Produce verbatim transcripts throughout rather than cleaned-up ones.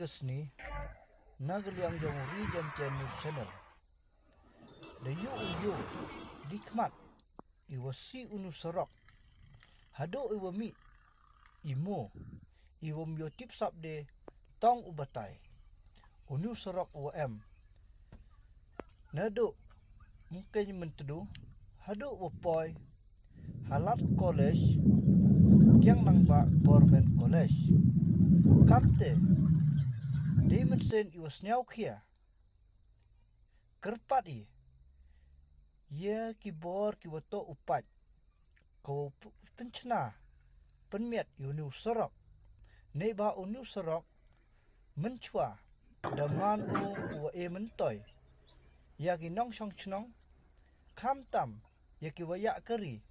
Sni, na ka liang yong u Ri Jaiñtia News Channel. Da yoh u yoh, di khmat, i wa si u nu sarok. Hadooh i wa mih, i mo, i wa ym yoh tip sap de, tang u batai. U nu sarok wa em. Nadooh, Mkeiñ Myntdu, hadooh wa poi, Halat College, Kiang Nangbah Government College. Kamte, dei mynsien i wa sniaw khia. Kyrpad i, ya ki bor ki wa toh u pait, ka wa p-, pynchna, pynmiat ya u nu sarok. Neibha u nu sarok, mynchwa, da man u u wa e myntoi. Ya ki nongshong chnong, khamtam, ya ki wa ya kari,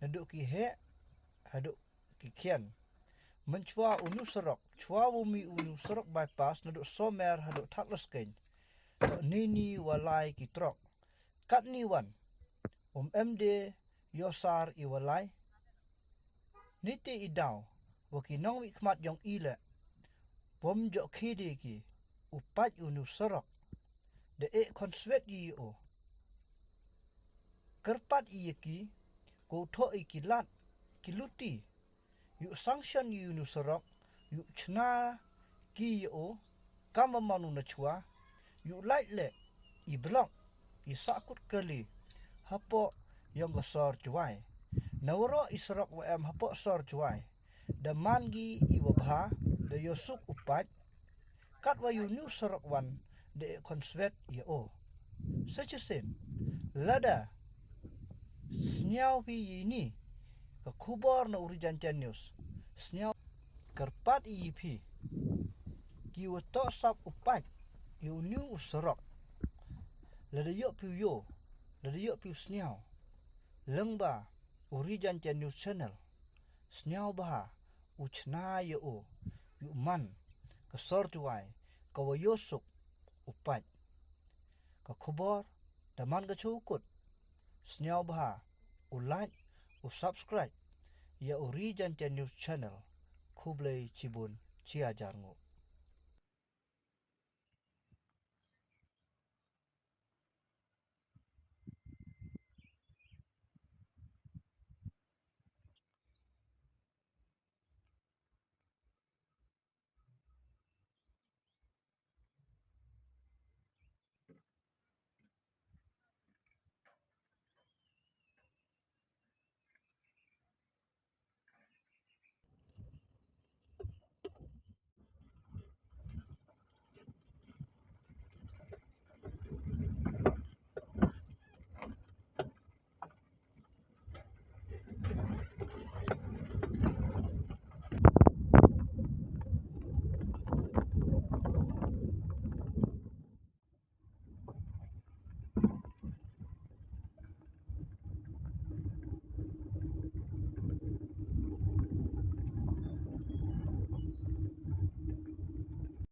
nadooh ki heh, hadooh ki khian. Mynchwa u nu sarok, chwa wa mih u nu sarok bypass, nadooh Somer, hadooh Thadlaskein. Toh neini wa lai ki trok. Katni wan, um em de yoh sar i wa lai. Neite i daw, wa ki nongmihkhmat yong i le, wa ym yoh khie de ki, u pait u nu sarok. Da e khonswet i ya o. Kyrpad i ya ki, ko thoh i ki lad, ki luti. Yoh sanction i u nu sarok, yoh chna ki ya o, kam wa man u nachwa, yoh lait le, i block, i sahkut kali, hapoh yong ka sor Jowai. Na waroh i sarok wa em hapoh sor Jowai. Da man ki i wa bha, da yoh suk u pait, Katwa u nu sarok wan da e khonswet ya o. Sa chisien, lada sniaw phi ya ini ka khubor na u Ri Jaiñtia News, sniaw kyrpad i ya phi ki wa toh sap u pait ya u nu u sarok. Lada yoh phi u yoh, lada yoh phi u sniaw, lyngba u Ri Jaiñtia News Channel. Sniaw bha, u chna ya o, yoh man, ka sor Jowai, ka wa yoh suk, u pait. Ka khubor, da man ka chukut. Sniaw bha, u like, u subscribe, ya u Ri Jaiñtia News Channel, khublei chibun, chi hajar nguh.